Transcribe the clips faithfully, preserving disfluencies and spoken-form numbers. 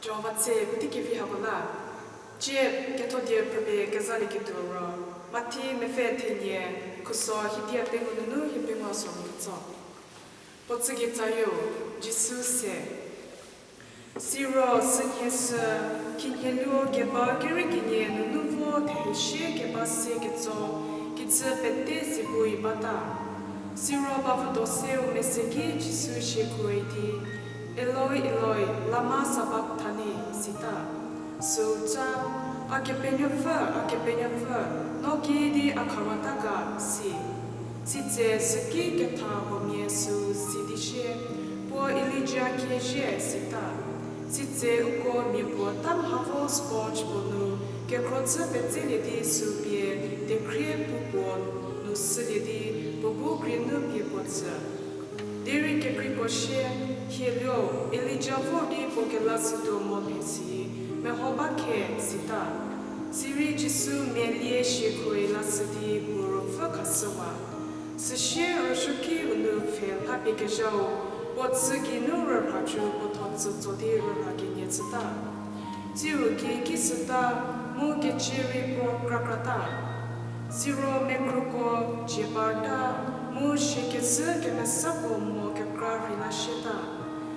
Jihova tse puotei kevi hako la, cie ketho die phrüpie kezalieketuo ro, Mathi mepfü thenie, khuso hiedia pengou nunu hiepengou suo nu ketso. Puo tsüketsayo, Jisu se. Siro sünhie sü, khinhieluo keba keriekenie nunu vo thehesie keba se ketso, kijü pete ziebui bata. Siro bavüdo seu mese ki Jisu siekhoui di, Eloi, Eloi, lama sabakthani, sita. Süu ca, A Kepenuopfü, A Kepenuopfü, no kiüdi a khawata ga, si. Sitse süki ketha huomia süu si di sie, Puo Elija kie zhie, sita. Sitse uko mia puo ta mhavo sponge puo nu kekhro chü petselie di süu pie, tekhrie pu puo nu sülie di, puo bu krie nu pie puo tsü. Derei kekreiko sie, Hieluo, Elija vor di puo kelashütuo mo mhie si, meho ba khe, sita. Sirei Jisu mia lie siekhoui lashü di puo ruopfü khashüwa. Süsie rüsuoki u nu pfhe lhapie kezhau, puo chü geinu rürhacü puo tho tsütso di rürha kenie chüta. Tsiu kieki süta, mu kecie rei puo krakrata. Siro mekhruko cie parta, mu shie kezhü kemesako mo kekra rheilasieta.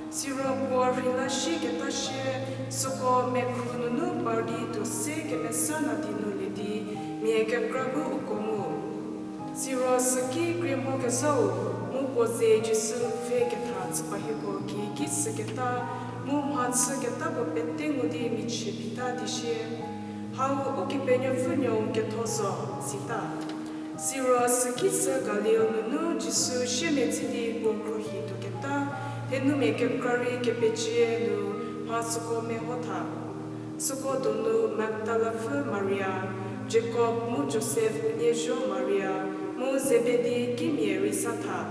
Siro puo rheilasieketa sie, süko mekhru nunu par di tuo se kemesa nadi nu lie di, mia kekra bu uko ngu. Siro süki krie mho kezhau, mu puo ze Jisu pfhe ketha chüpa hieko kieki süketa, mu mhachüketa puo pete ngu di michie phita di sie, Hau Ukepenuopfü Nuou ketho zo, sita. Siro süki sü Galil nunu Jisu siemedzi di puo khruohi tuoketa, thenumia kekra rei kepecie nu mha süko meho tha. Süko donu Magdalapfü Maria, Jakob mu Josef unie zuo Maria, mu Zebedi kimia rei sa tha.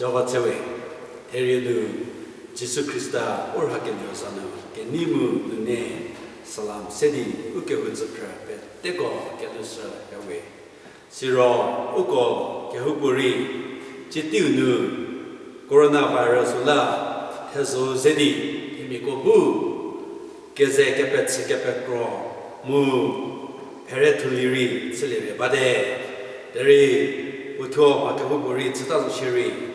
Jihova tse we, therie nu Jisu Khrista u rhakenuo za nu kenei mu nune salam se di u kehou tsüphrü peteko kelhou shü ya we. Siro uko kehoupuorei, tsie teiu nu coronavirus-u la thezho ze di themiako bu keze kepechü kepekro mu phere thulie rei chülie rei bate. Derei uthuo mha kehoupuorei chüta zo shierei,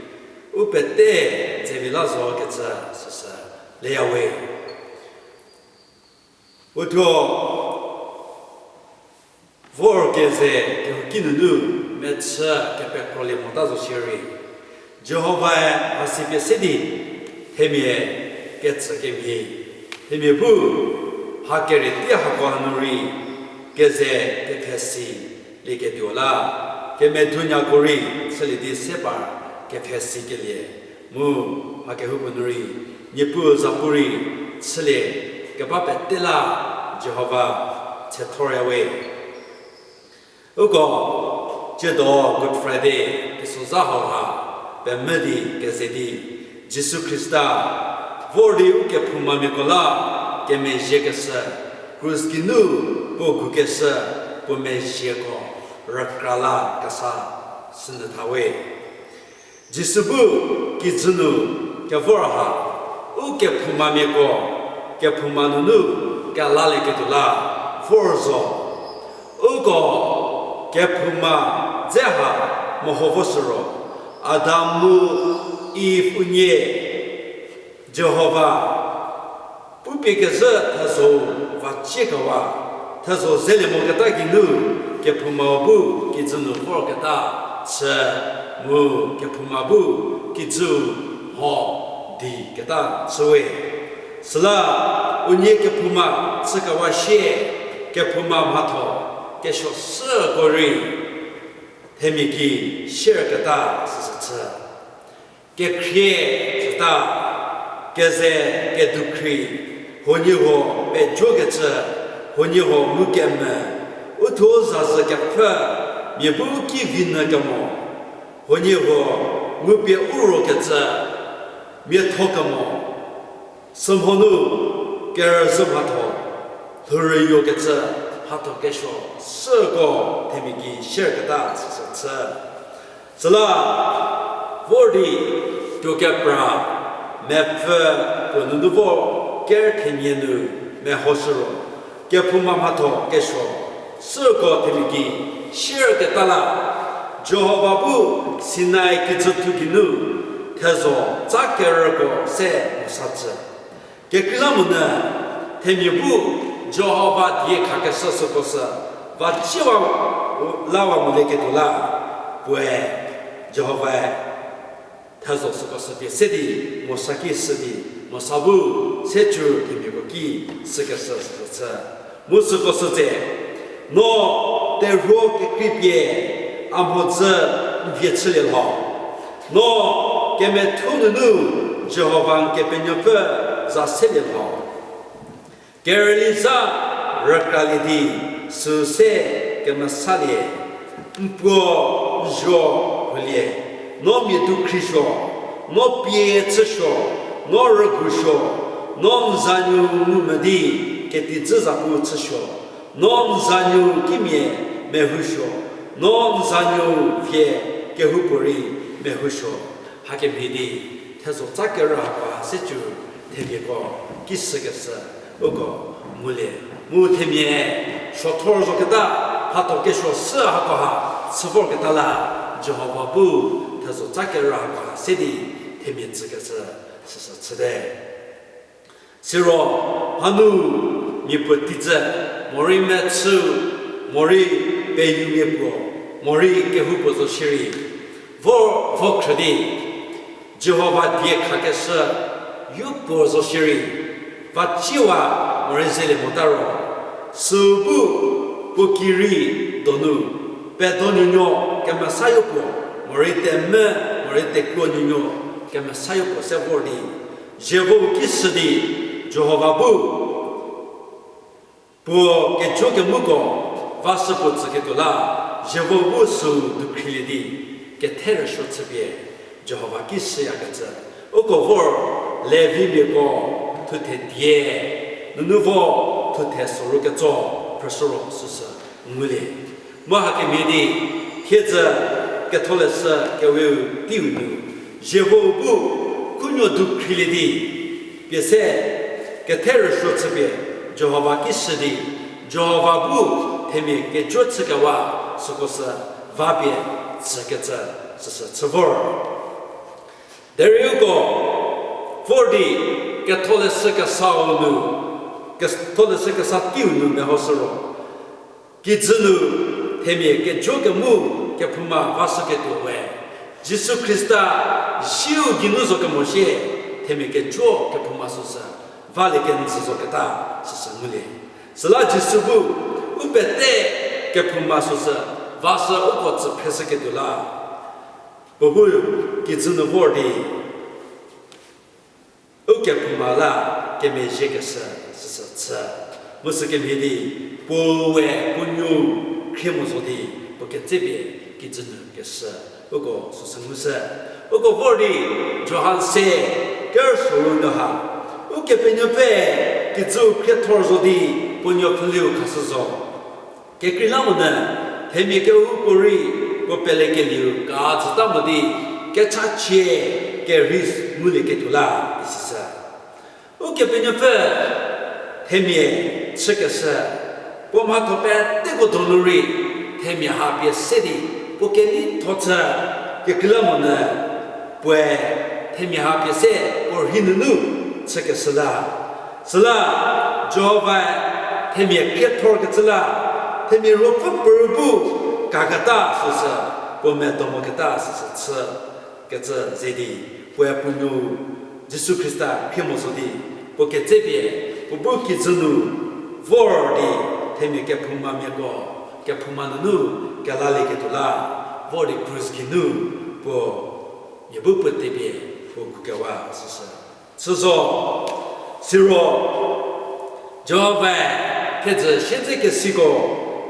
u pete dzevi la zo kecü süsü leya we. Uthuo vor keze kehouki nunu mechü kepekrolie mota zo shierei, Jihovae mhasi pie se di themia ketsü kemhie, themia bu mha kere tei hako hanu rei keze kepfhesi lieketuo la, kemedhunyako rei chülie di se par kepfhesikelie mu mha kehoupuo nu rei Niepuu zapu rei chülie keba pete la Jihova tsethorya we. Uko tsiedo Good Friday teisozha hauha pemvü di keze di, Jisu Khrista vor di u kephoumamiako la kemezhiekeshü, krus geinu puo gukeshü, puo mezhieko rükra la kesa sünyü tha we. Jisu bu kijü nu kevor ha, u kephoumamiako kephouma nunu kelalieketuo la vor zo. Uko kephouma dze ha meho voshü ro, Adam mu Iv unie Jihova pupie kezhü thezho-u vacie kewa, thezho zelie moketa geinu kephoumau bu kijü nu vorketa chü mu kephouma bu kijü mho di keta chü we. Süla unie kephouma chükewa sie kephouma mhatho kesuo süko rei themia ki sierketa süsü chü. Kekhrie züta, keze kedukhri, huoniehuo pejokecü, huoniehuo ngukemvü, uthuo zazü kepfü, mia bu ki vinyü kemo, huoniehuo ngupie u rokecü, miatho kemo, sümhonu kerüzhü mhatho, lhourüyokecü mhatho kesuo süko themia ki sierketa süsü chü. Süla vor di tuo kepra mepfü puo nunu vo ker thenie nu mehoshü ro, kephouma mhatho kesuo süko themia ki sierketa la, Jihova bu Sinai kijüthu geinu thezho tsa kerüko se Mosa tsü. Kekreilamonyü themia bu Jihova die khakeshü süko sü vaciwa lawa molieketuo la, puoe Jihovae thezho süko sü pie se di Mosa ki shü di, Mosa bu se cü themiako ki shükeshü süko chü. Mu süko sü tse, no terhuo kekreipie a mhodzü n vie chülie lho. No kemethu nunu Jihova n Kepenuopfü za selie lho. Kerüli zha rükralie di süu se kemesalie, n puo n zuo lhoulie, no mia dukhrisuo, no pie chüsuo, no rügusuo, no n zanuo ngumvü di ketidzü zapu chüsuo, no n zanuo kimia mehousuo, no n zanuo vie kehoupuorei mehousuo. Hakemhie di thezho tsa kerü hako ha se cü themiako ki shükeshü uko ngulie. Mu themia suothor zoketa mhatho kesuo sü hako ha chü vorketa la, Jihova bu thezho tsa kerü hako ha se di themia tsükeshü süsü chüte. Siro hanu miapuo teidzü, morei mechü, morei peyumia puo, morei kehoupuo zo shierei, vo, vo khrü di Jihova die khakeshü yopuo zo shierei, vaciwa morei zelie mota ro, süu bu puo ki rei donu, pedo nuonuo kemesa yopuo, morei temvü, morei tekuo nuonuo kemesa yopuo se vor di, zievou ki shü di Jihova bu puo kejo kemuko vashü puo tsüketuo la, zievou bu süu dukhrilie di kethe rüsuo chüpie, Jihova ki shüyakecü. Uko vor Levimiako thuthe die, nunu vo thuthe soru ketso, phrüshü ro süsü ngulie. Mu hakemhie di, thiedzü Ketholeshü Keweu teiu nu, Jihova bu khunuo dukhrilie di, pie se kethe rüsuo chüpie Jihova ki shü di, Jihova bu themia kejo chükewa süko sü va pie tsükecü süsü chü vor. Derei uko vor di Ketholeshü Kesau nu, Ketholeshü Kesa teiu nu mehoshü ro, kijü nu themia kejo kemu kephouma vashüketuo we, Jisu Khrista zieu geinu zo kemo sie themia kejo kephouma süsü valie kenjü zoketa süsü ngulie. Süla Jisu bu u pete kephouma süsü vashü uko tsü phreshüketuo la, puo bu kijü nu vor di u kephouma la kemezhiekeshü süsü chü. Mu sükemhie di, puo we puo nuou khrie mo zo di, puo ketsepie kijü nu keshü, uko süsü ngushü. Uko vor di, Johan se, kerüsuo ru nu ha, Ukepenuopfü kijüu khriethor zo di, puo nuo pfhüliu khashü zo. Kekreilamonyü, themia kehoupuorei puo pelekelieu kajüta mo di, kechachie kerhei ngulieketuo la, isishü. Ukepenuopfü themia chükeshü, puo mhatho peteko donu rei, themia ha pie se di, puo kelitho chü, kekreilamonyü, puoe themia ha pie se puo rhei nunu chükeshü la. Süla, Jihovae themia khriethorkecü la, themia ruopfü puorei bu kaketa süsü, puo medo moketa süsü chü, kecü ze di, puoe puo nuou Jisu Khrista khrie mo zo di, puo ketsepie, puo bu kijü nu vor di, themia kephoumamiako, kephouma nunu kelalieketuo la, vor di krus geinu, puo mia bu puo tepie, puo kukewa süsü chü zo. Siro, Jihovae thiedzü siedzekesiko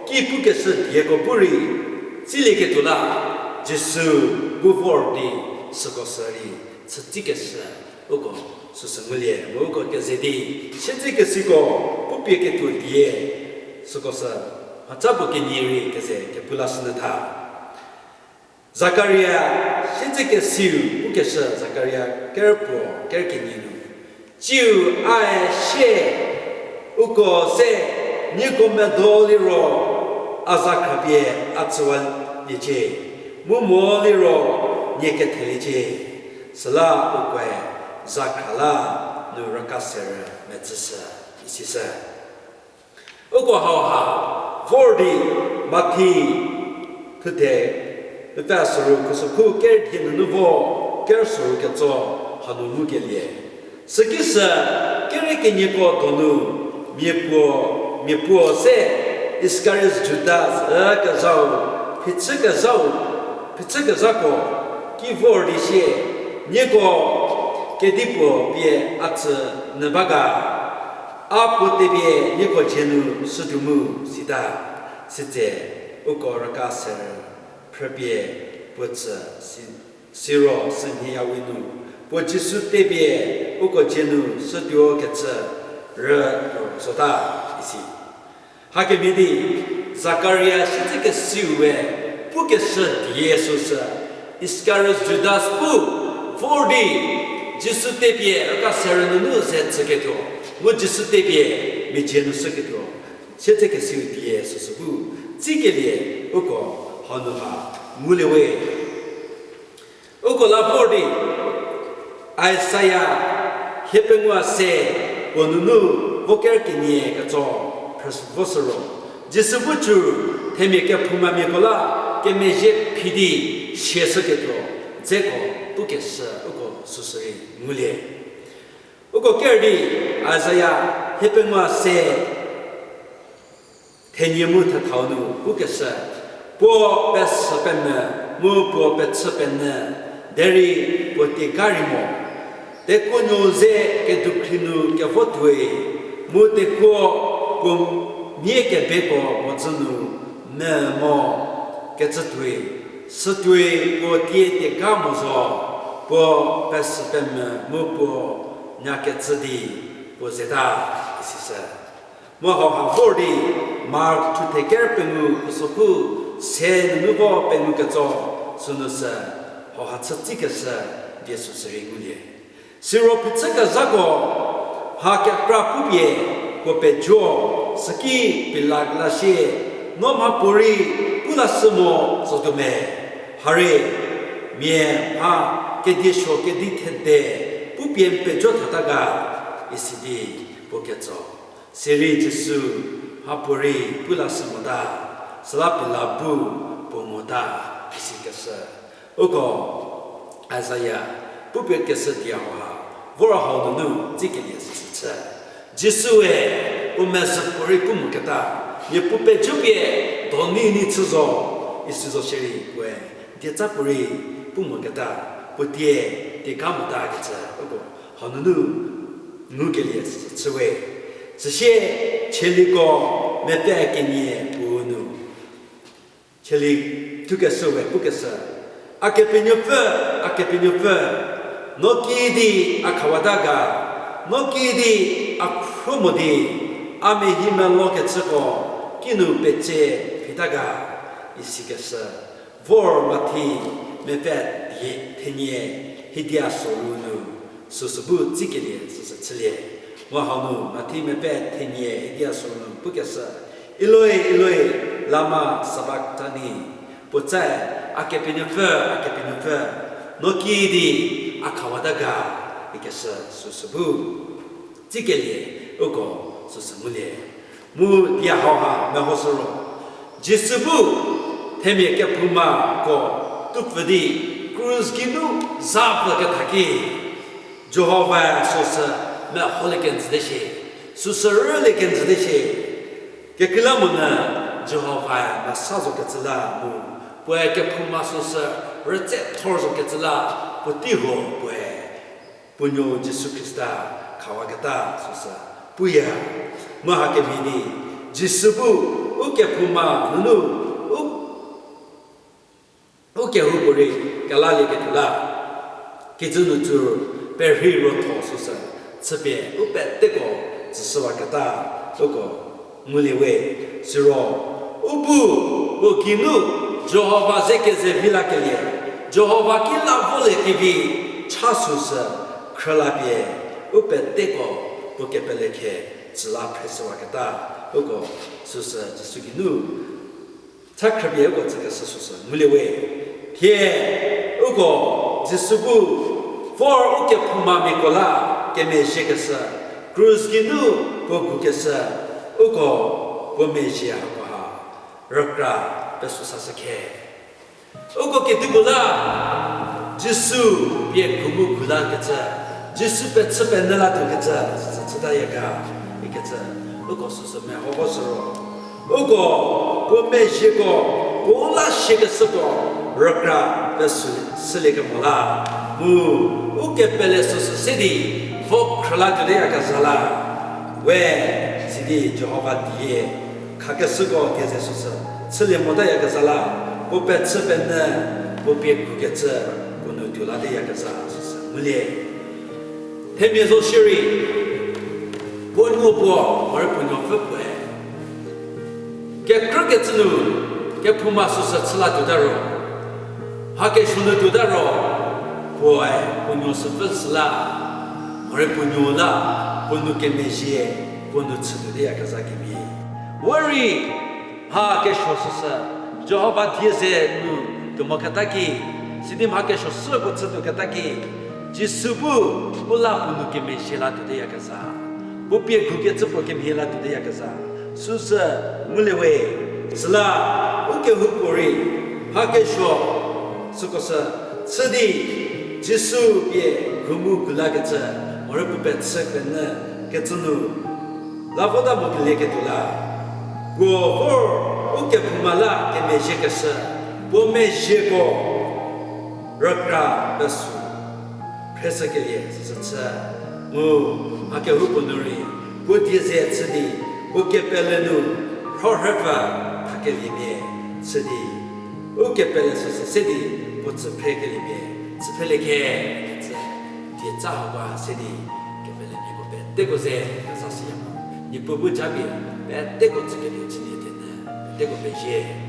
ki pukeshü dieko bu rei tsilieketuo la, Jisu bu vor di süko sü rei chütsikeshü uko süsü ngulie, mu uko keze di siedzekesiko pupieketuo die süko sü mhaca puo kenie rei keze kepu lashünyü tha. Zakaria, siedzekesiu pukeshü Zakaria kerüpuo kerükenie nu, tsiu ae sie, uko se, nieko medo liro a za khrapie a tsüwaliecie, mu mo liro nie ketheliecie, süla ukoe za khra la nu raka serü metsüshü, isishü. Uko hauha vor di Mathi thuthe pete soru khusokhu kerüthie nunu vo kerüsoru ketso hanu ngukelie. Süki sü kerükenieko donu miapuo, miapuo se Iskariot Judas ükezhau, phichükezhau, phichükezhako ki vor di sie, nieko kedipuo pie a tsü nyü ba ga? A puo tepie nieko dzie nu shütuo mu, sita. Sitse uko raka serü phrüpie puo tsü si, siro sünhie yawi nu puo Jisu tepie uko dzie nu shütuo kecü rütuo zota, isi. Hakemhie di, Zakaria siedzekesiu we pukeshü die süsü, Iskariot Judas bu vor di Jisu tepie raka serü nunu ze tsüketuo, mu Jisu tepie mia dzie nu shüketuo, siedzekesiu die süsü bu tsikelie uko hanu ha ngulie we. Uko la vor di, Isaia hiepengou se puo nunu vo kerükenie ketso phrüshü vo sü ro, Jisu bu cü themia kephoumamiako la kemezhie phi di siashüketuo dzeko pukeshü uko süsü rei ngulie. Uko ker di Isaia hiepengou se thenie mu thethau nu pukeshü, puo pesü pemvü mu puo pechü penyü, derei puo tiega rei mo. Tekuonuo ze kedukhri nu kevo tuoi, mu tekuo puo mia kebeko mhodzü nu me mo kecü tuoi, sütuoi puo tie tiega mo zo. Puo pesü pemvü mu puo nyakecü di puo zeta, isishü. Mu hauha vor di Mark thuthe ker pengou khusokhu se nunu vo pengou ketso sünu sü hauha chü tsikeshü die süsü rei ngulie. Siro phichükezhako mha kekra pupie puo pejo, süki Pilat la sie, no mhapuorei pu lashü mo zotuo me? Harie, mia mha kediesuo kedi thede pupie n pejo thata ga, isi di puo ketso. Sirei Jisu mhapuorei pu lashü mota, süla Pilat bu puo ngota, isikeshü. Uko Isaia pupie keshü die hauha vor hau nunu tsikelie süsü chü. Jisue puo mezhü puorei pu moketa, mia puo pejopie doni ni chü zo, isi zo shierei puoe dieca puorei pu moketa, puo tie, tie ka mota kecü uko hau nunu ngukelie süsü chüwe. Süsie Tsaliko mepfü kenie puo nu Tsaliko thukeshüe pukeshü, A Kepenuopfü, A Kepenuopfü, no kiüdi a khawata ga? No kiüdi a khro mo di a mehimelo kecüko kinu petse phita ga? isikeshü. Vor Mathi mepfü thenie hiedia soru nu süsü bu tsikelie süsü chülie. Mu hau nu Mathi mepfü thenie hiedia soru nu pukeshü, Eloi, Eloi, lama sabakhtani? Puotsae, A Kepenuopfü, A Kepenuopfü, no kiüdi a khawata ga? ikeshü süsü bu tsikelie uko süsü ngulie. Mu die hauha mehoshü ro, Jisu bu themia kephoumako tupfü di krus geinu zapfü ketha ki, Jihovae süsü meholie kenjüte shie, süsü rülie kenjüte shie. Kekreilamonyü Jihovae mesa zokecü la mu puoe kephouma süsü rütse thor zokecü la, puotei huo puoe puo nuo Jisu Khrista khawaketa süsü puya. Mu hakemhie di Jisu bu ukephouma nunu u u kehoupuorei kelalieketuo la, kijü nu tsur perhei ruotho süsü chüpie u peteko tsüshüwaketa uko ngulie we. Siro u bu puo geinu Jihova ze kezevi lakelie, Jihova ki la volie kevi cha süsü khrülapie u peteko puo kepele khe tsüla phreshüwaketa uko süsü Jisu geinu cha khrüpie uko tsükeshü süsü ngulie we. Thie uko Jisu bu vor u kephoumamiako la kemezhiekeshü, krus geinu puo gukeshü, uko puo mezhie hakoha rükra pesü sashü khe. Uko kedipuo la Jisu pie ghu mu gulakecü, Jisu pechü penyü latuokecü süsü chütaya ga ikecü uko süsü meho vo sü ro, uko puo mezhieko, puo la siekeshüko rükra pesü shüliekemo la, mu u kepele süsü se di vo khrülatuoteyakezha la, we sidi Jihova die khakeshüko die ze süsü chülie motayakezha la, puo pechü penyü, puo pie gukecü, puo nu tuolateyakezha süsü ngulie. Themia zo shierei, puo nuo puo, morei puo nuopfü puoe kekrükecü nu kephouma süsü chü latuota ro, mha kesuo nu tuota ro, puoe puo nuo süpfü süla, morei puo nuo la, puo nu kemezhie, puo nu chütuoteyakezha kemhie. Worei mha kesuo süsü Jihova die ze nu tuo moketa ki, sidi mha kesuo süko chütuoketa ki, Jisu bu u la puo nu kemezhie latuoteyakezha, puo pie gukecü puo kemhie latuoteyakezha süsü ngulie we. Süla u kehoupuorei mha kesuo süko sü chü di Jisu pie ghu mu gulakecü, morei puo pechü penyü kecü nu la vota mo kelieketuo la, puo vor u kephouma la kemezhiekeshü, puo mezhieko rükra pesü phreshükelie süsü chü, mu mha kehoupuo nu rei puo die ze chü di, puo kepele nu rhorhüpfü thakeliemia chü di, u kepele süsü se di puo tsü phrekeliemia Chü phrülie khe, kecü, die tsa hako se di, kepelemiako peteko ze, keza shüya mo. Niepuu bu japie, peteko tsükelieu chülie thenyü, peteko pezie.